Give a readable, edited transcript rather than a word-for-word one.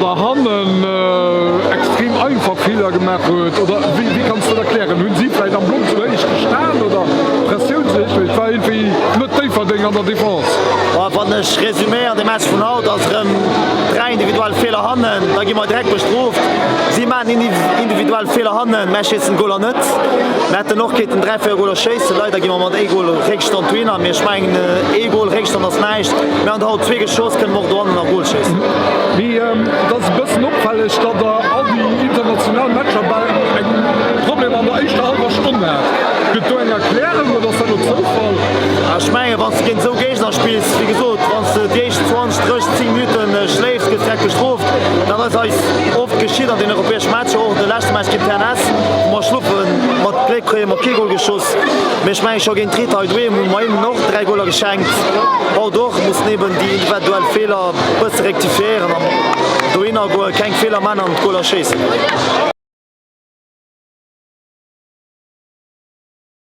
der hannen extrem einfach Feeler gemaach huet oder wéi wéi kanns de dat erklären? Hunn si vläicht am Block ze héich gestan oder d'Pressioun ze héich? Well et war iergendwéi net Déifferdeng an der Defense. Wann ech resuméieren de Match vun haut, ass erëm 3 individuell Feeler hannen, da gi mer direkt bestrooft. Si maachen individuell Feeler hannen, mä schéissen d'Goler net. Mer hätten och kéinten 3, 4 Goler schéissen. Leider gi mer mat ee Gol Réckstand dohinner. Mee ech mengen, ee Gol Réckstand ass näischt. Mir hunn haut zwee geschoss, kënne mer och dohannen nach Gol schéissen. Mee et ass e bëssen opfälleg, datt Der all déi international Matcher bal eng Problemer an der éischter hallwer Stonn hat. Gëtt do eng Erklärung oder ass dat elo Zoufall? Ech mengen, wann s de géint esou Géigner spills, wéi gesot, wann s de déi éischt 20, 30, 10 Minutten schléifs, gëss direkt bestrooft. Dat ass eis oft geschitt an den europäesche Matcher, och de leschte Match géint TNS, wou mer schlofen. Mat Gléck kréie mer kee Gol geschoss, mee ech mengen scho géint Rita hei doheem hu mer hinnen och 3 Goler geschenkt. Haut och mussen eben déi individuell Feeler bësse rektifiéieren an dohinner goen, keng Feeler man an d'Goler schéissen.